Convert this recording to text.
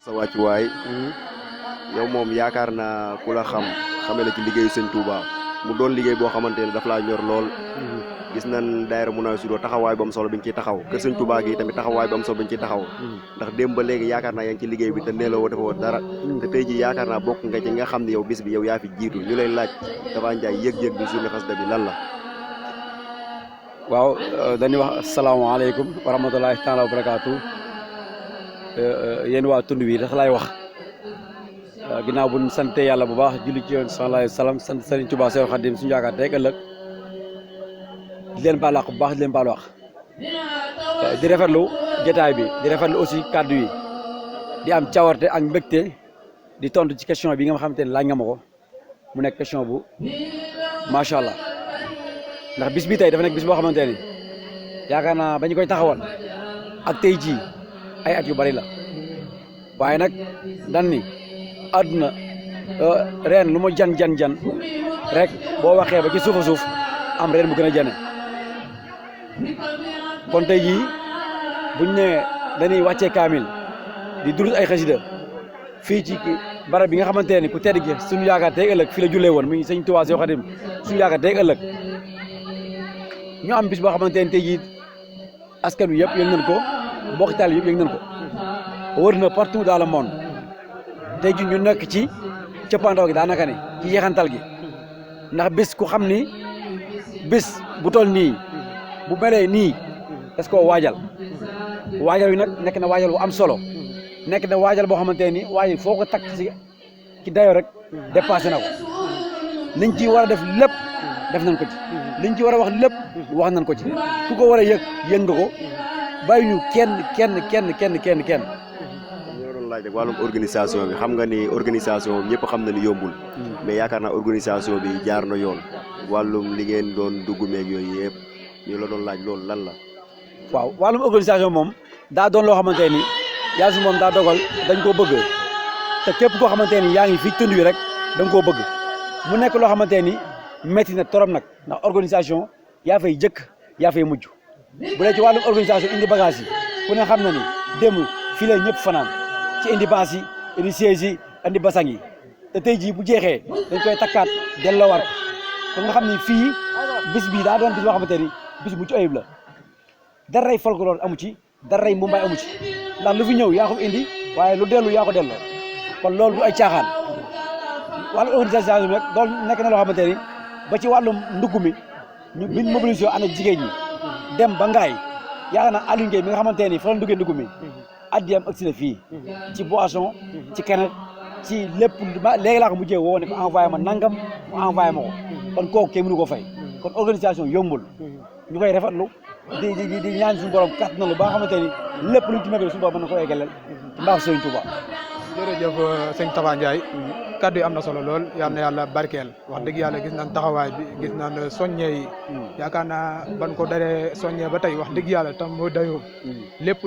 sa wàccuwaay yow moom yaakaar naa ku la xame la ci liggéeyu sëñ Touba mu doon liggéey boo xamante ne daf laa ñor lool gis nañ daayira Mounawirou taxawaay bu am solo bi ñu ciy taxaw kër sëñ Touba gi tamit taxawaay bu am solo bi ñu ciy taxaw ndax démb ba léegi yaakaar naa yaa ngi ci liggéey bi te neeloo defoo dara te tey ji yaakaar naa bokk nga ci nga xam ne yow bis bi yow yaa fi jiitu ñu lay laaj Tapha Ndiaye yëg-yëg bi journée xasida bi lan la. waaw dañuy wax asalaamaaleykum wa rahmatulahi taala wa barakaatu yéen waa tund wi dafa laay wax ginnaaw bu ñu sante yàlla bu baax julli ci yoon sallallahu alayhi wa sallam sant Serigne Touba Seydou Khadim suñu yaakaar tey ëllëg di leen baal wax bu baax di leen baal wax di rafetlu jotaay bi di rafetlu aussi kàddu yi di am cawarte ak mbégte di tontu ci question bi nga xamante ne laaj nga ma ko mu nekk question bu macha allah ndax bis bi tey dafa nekk bis boo xamante ne yaakaar naa ba ñu koy taxawal ak tey jii ay at yu bari la waaye nag dan ni àdduna reen lu ma jan rek boo waxee ba ci suufa suuf am reen bu gën a jane kon tey jii buñ ne dañuy wàccee kaamil di durus ay xasida fii ci barab bi nga xamante ne ku tedd gi suñu yaakaar tey ëllëg fii la jullee woon muy sëñ Tuubaa Seydou Khadim suñu yaakaar tey ëllëg ñu am bis boo xamante ne tey jii askan wi yëpp yëg nañ ko mbokk taal yëpp yëg nañ ko wër na partout dans le monde tey jii ñu nekk ci cëppaandaw gi daanaka ne ci yeexantal gi ndax bis ku xam ni bis bu toll nii bu melee nii est-ce que waajal wi nag nekk na waajal bu am solo nekk na waajal boo xamante ni waajal foo ko takk ci dayoo rek dépassé na ko liñ ci war a def lépp def nañ ko ci liñ ci war a wax lépp wax nañ ko ci ku ko war a yëg nga ko bàyyi ñu kenn. laaj rek wàllum organisation bi xam nga ni organisation ñëpp xam na ni yombul mais yaakaar naa organisation bi jaar na yoon wàllum li ngeen doon dugg meeg yooyu yëpp ñu la doon laaj loolu lan la. waaw wàllum organisation moom daa doon loo xamante ni yaa si moom daa dogal dañ koo bëgg te képp koo xamante ni yaa ngi fii tund wi rek da nga koo bëgg mu nekk loo xamante ni métti na trop nag ndax organisation yaa fay jëkk yaa fay mujj bu dee ci wàllum organisation indi bagage yi ku ne xam na ni démb fii la ñëpp fanaan ci indi baas yi indi siège yi indi basang yi te tey jii bu jeexee dañ koy takkaat delloowaat kon nga xam ni fii bis bii daa doon bis boo xamante ni bis bu ci ayib la daray folklore amu ci daray mbumbaay amu ci ndax lu fi ñëw yaa ko indi waaye lu dellu yaa ko delloo kon loolu du ay caaxaan wàllu organisation bi nag loolu nekk na loo xamante ni ba ci wàllum ndugg mi ñu biñ mobilisé ànd ak jigéen ñi dem ba ngaay yaakaar naa Aliou Ngueye mi nga xamante ni fa la duggee ndugg mi addiyam agsi na fii ci boisson ci keneen ci lépp léegi laa ko mujjee woo ne ko envoyé ma nangam mu envoyé ma ko kon kooku kenn mënu ko fay kon organisation yombul ñu koy rafetlu di ñaan suñu borom kat na lu ba nga xamante ni lépp luñ ci mébé suñu borom mën na ko eggaleel ci mbaax Sëriñ Tuuba. jërëjëf sëñ Tapha Ndiaye kaddu yi am na solo lool yal na yàlla barkeel wax dëgg yàlla gis nañ taxawaay bi gis nañ soññee yi yaakaar naa ban ko daree soññee ba tey wax dëgg yàlla tam moo dayoo lépp